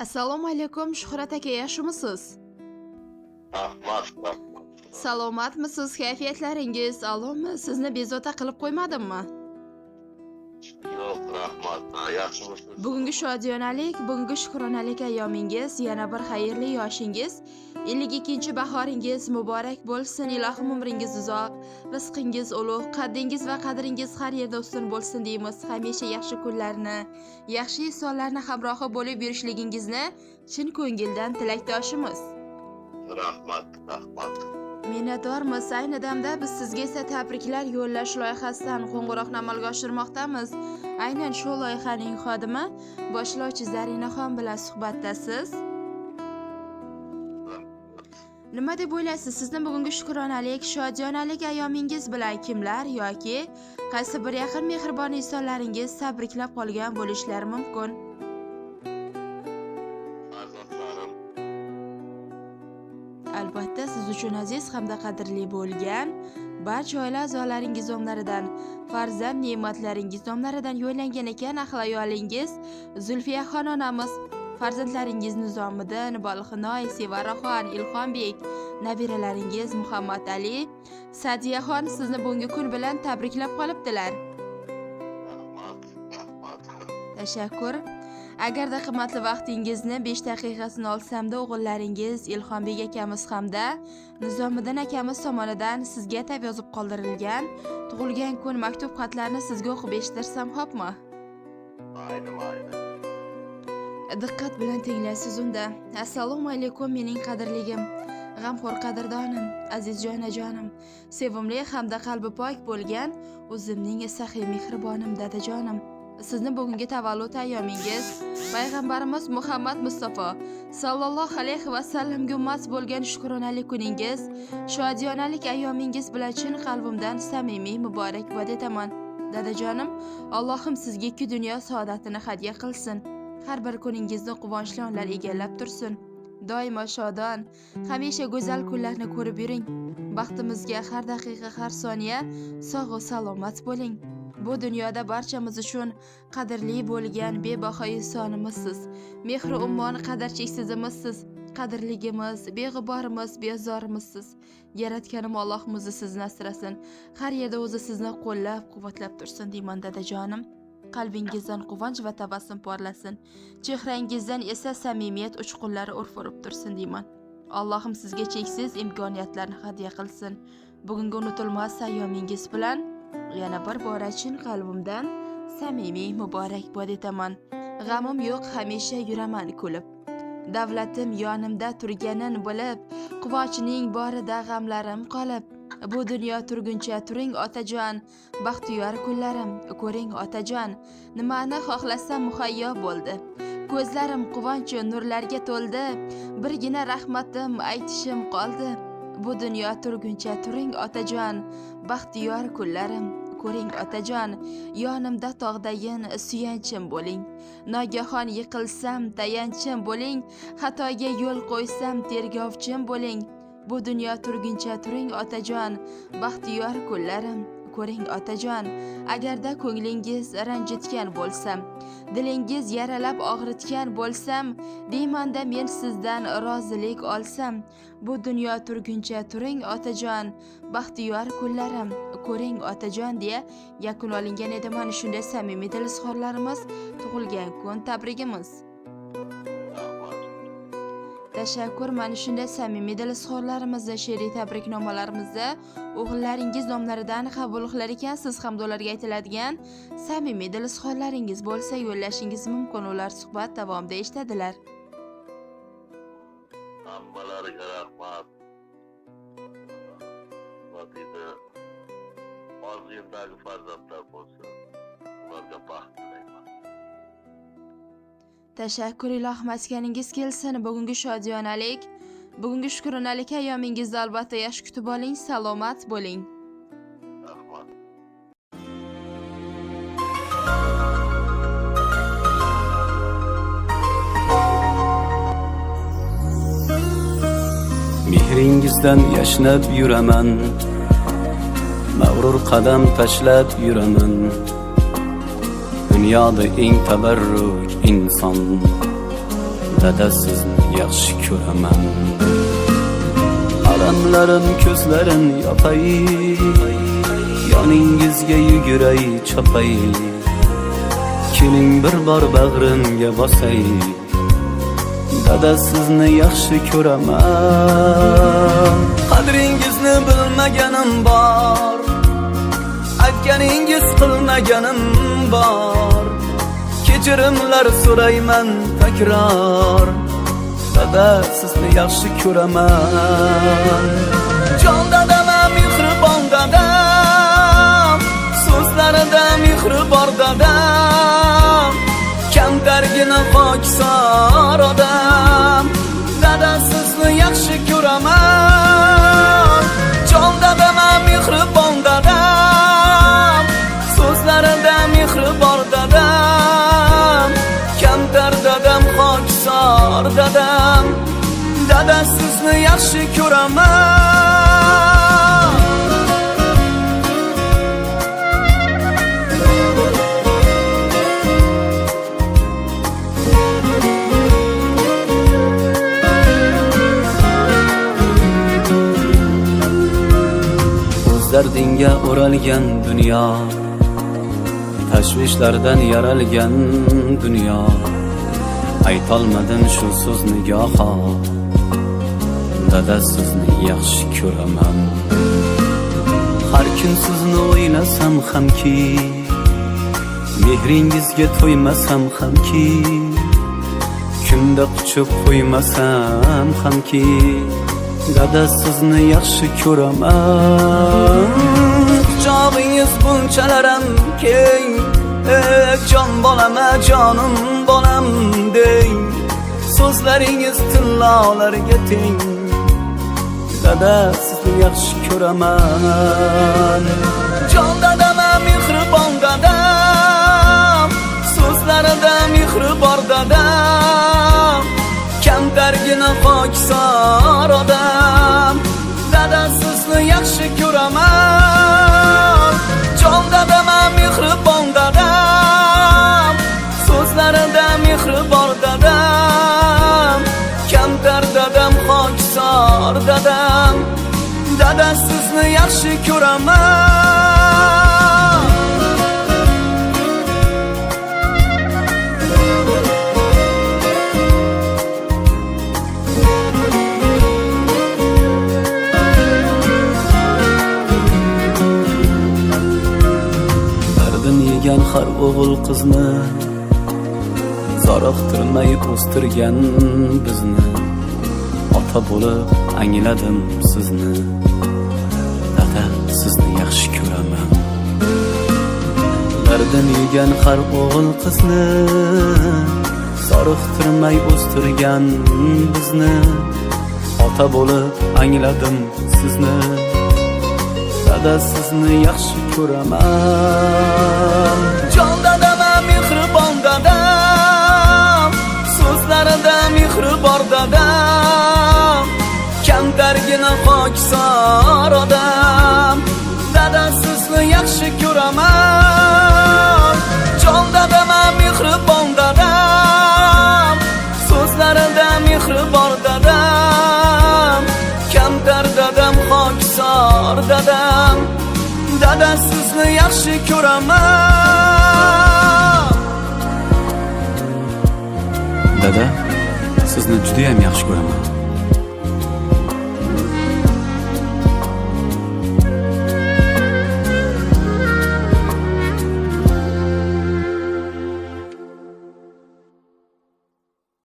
Assalomu alaykum, Shuhrat aka, yaxshimisiz? Rahmat, rahmat. Salomatmisiz? Kayfiyatlaringiz a'lomi? Sizni bezovta qilib qo'ymadimmi? Yo'q, rahmat. Ha, yaxshimisiz? Bugungi shodiyonalik, bugungi shukronalik ayyomingiz, yana bir xayrli yoshingiz, 52-bahoringiz muborak bo'lsin. Ilohim umringiz uzoq, rizqingiz ulug', qaddingiz va qadringiz har yerda ustun bo'lsin deymiz. Hamisha yaxshi kunlarni, yaxshi insonlarni hamrohi bo'lib yurishligingizni chin ko'ngildan tilakdoshimiz. Rahmat, rahmat. Minnatdormiz. Ayni damda biz sizga esa tabriklar yo'llash loyihasidan qo'ng'iroqni amalga oshirmoqdamiz. Aynan shu loyihaning xodimi boshlovchi Zarinaxon bilan suhbatdasiz. Nima deb o'ylaysiz, sizni bugungi shukronalik, shodiyonalik ayyomingiz bilan kimlar yoki qaysi bir yaqin mehribon insonlaringiz tabriklab qolgan bo'lishlari mumkin? Farzandlarim. Albatta, siz uchun aziz hamda qadrli bo'lgan barcha oila a'zolaringiz nomlaridan, farzand ne'matlaringiz nomlaridan yo'llangan ekan ahli ayolingiz Zulfiyaxon onamiz, farzandlaringiz Nizomiddin, Bolxinoy, Sevaraxon, Ilhombek, nabiralaringiz Muhammad Ali, Sadiyaxon sizni bugungi kun bilan tabriklab qolibdilar. Rahmat, rahmat. Tashakkur. Agarda qimmatli vaqtingizni 5 daqiqasini olsamda, o'g'illaringiz Ilhombek akamiz hamda Nizomiddin akamiz tomonidan sizga atab yozib qoldirilgan tug'ilgan kun maktub xatlarini sizga o'qib eshittirsam, xo'pmi? Mayli, mayli. Diqqat bilan tinglaysiz unda. Assalomu alaykum, mening qadrligim, g'amxo'r qadrdonim, aziz jonajonim, sevimli hamda qalbi pok bo'lgan o'zimning saxiy mehribonim dadajonim. Sizni bugungi tavallud ayyomingiz, payg'ambarimiz Muhammad Mustafa sallallohu alayhi va sallamga ummat bo'lgan shukronalik kuningiz, shodiyonalik ayyomingiz bilan chin qalbimdan samimiy muborakbod etaman. Dadajonim, Allohim sizga ikki dunyo saodatini hadya qilsin. Har bir kuningizni quvonchli onlar egallab tursin. Doimo shodon, hamisha go'zal kunlarni ko'rib yuring. Baxtimizga har daqiqa, har soniya sog' va salomat bo'ling. Bu dunyoda barchamiz uchun qadrli bo'lgan bebaho insonimizsiz. Mehri ummon qadr cheksizimizsiz. Qadrligimiz, beg'uborimiz, bezorimizsiz. Yaratganim Allohim o'zi sizni asrasin. Har yerda o'zi sizni qo'llab-quvvatlab tursin deyman, dadajonim. Qalbingizdan quvonch va tabassum porlasin. Chehrangizdan esa samimiyat uchqunlari urf urib tursin deyman. Allohim sizga cheksiz imkoniyatlarni hadya qilsin. Bugungi unutilmas ayyomingiz bilan yana bir bora chin qalbimdan samimiy muborakbod etaman. G'amim yo'q, hamisha yuraman kulib. Davlatim yonimda turganin bilib, quvonchning borida g'amlarim qolib. Bu dunyo turguncha turing, otajon, baxtiyor kunlarim, ko'ring, otajon. Nimani xohlasam muhayyo bo'ldi. Ko'zlarim quvonchu nurlarga to'ldi. Birgina rahmatim aytishim qoldi. Bu dunyo turguncha turing, otajon, baxtiyor kunlarim, ko'ring, otajon. Yonimda tog'dayin suyanchim bo'ling. Nogahon yiqilsam tayanchim bo'ling. Xatoga yo'l qo'ysam tergovchim bo'ling. Bu dunyo turguncha turing, otajon, baxtiyor kunlarim, ko'ring, otajon. Agarda ko'nglingiz ranjitgan bo'lsam, dilingiz yaralab og'ritgan bo'lsam, deymanda men sizdan rozilik olsam. Bu dunyo turguncha turing, otajon, baxtiyor kunlarim, ko'ring, otajon, deya yakun olingan edi mana shunday samimiy dil izhorlarimiz, tug'ilgan kun tabrigimiz. Rahmat. Tashakkur. Mana shunday samimiy dil izhorlarimizni, she'riy tabriknomalarimizni o'g'illaringiz nomlaridan qabul qilar ekansiz hamda ularga aytiladigan samimiy dil izhorlaringiz bo'lsa, yo'llashingiz mumkin. Ular suhbat davomida eshitadilar. Hammalariga rahmat. Nima deydi? Orzuyimdagi farzandlar bo'lsin. Ularga baxt tilayman. Tashakkur. Ilohim maskaningiz kelsin. Bugungi shodiyonalik, bugungi shukronalik ayyomingizni albatta yaxshi kutib oling, salomat bo'ling. Rahmat. Mehringizdan yashnab yuraman, mag'rur qadam tashlab yuraman. Dunyoda eng tabarruk inson. Dada sizni yaxshi ko'raman. Alamlarim ko'zlarin yopay, yoningizga yuguray chopay. Keling bir bor bag'rimga bosay. Dada sizni yaxshi ko'raman. Qadringizni bilmaganim bor, aytganingiz qilmaganim bor. Kechirimlar so'rayman takror. Dada sizni yaxshi ko'raman. Jon dadam, mehribon dadam, so'zlarida mehri bor dadam. Kamtargina xokisor odam. Dada sizni yaxshi ko'raman. Jon dadam, mehribon dadam, so'zlarida mehri bor dadam. Kamtar dadam, xokisor dadam. Dada sizni yaxshi ko'raman. O'z dardingga o'ralgan dunyo, tashvishlardan yaralgan dunyo. Aytolmadim shu so'zni goho. Dada sizni yaxshi ko'raman. Har kun sizni o'ylasam hamki, mehringizga to'ymasam hamki, kunda quchib qo'ymasam hamki. Dada sizni yaxshi ko'raman. Quchog'ingiz bunchalaram keng, jon bolama, jonim bolam deng. So'zlaringiz tillolarga teng. Dada sizni yaxshi ko'raman. Jon dadam, mehribon dadam, so'zlarida mehri bor dadam. Kamtargina xokisor odam. Dada sizni yaxshi ko'raman. Jon dadam, mehribon dadam, so'zlarida mehri bor dadam. Kamtar dadam, xokisor dadam. Dada sizni yaxshi ko'raman. Dardin yegan har o'g'il qizni, zoriqtirmay o'stirgan bizni. Ota bo'lib angladim sizni. Dada sizni yaxshi ko'raman. Dardin yegan har o'g'il qizni, zoriqtirmay o'stirgan bizni. Ota bo'lib angladim sizni. Dada sizni yaxshi ko'raman. Jon dadam, mehribon dadam, so'zlarida mehri bor dadam. Kamtargina xokisor odam. Dada sizni yaxshi ko'raman. Jon dadam, mehribon dadam, so'zlarida mehri bor dadam. Kamtar dadam, xokisor dadam. Dada sizni yaxshi ko'raman. Dada sizni juda ham yaxshi ko'raman.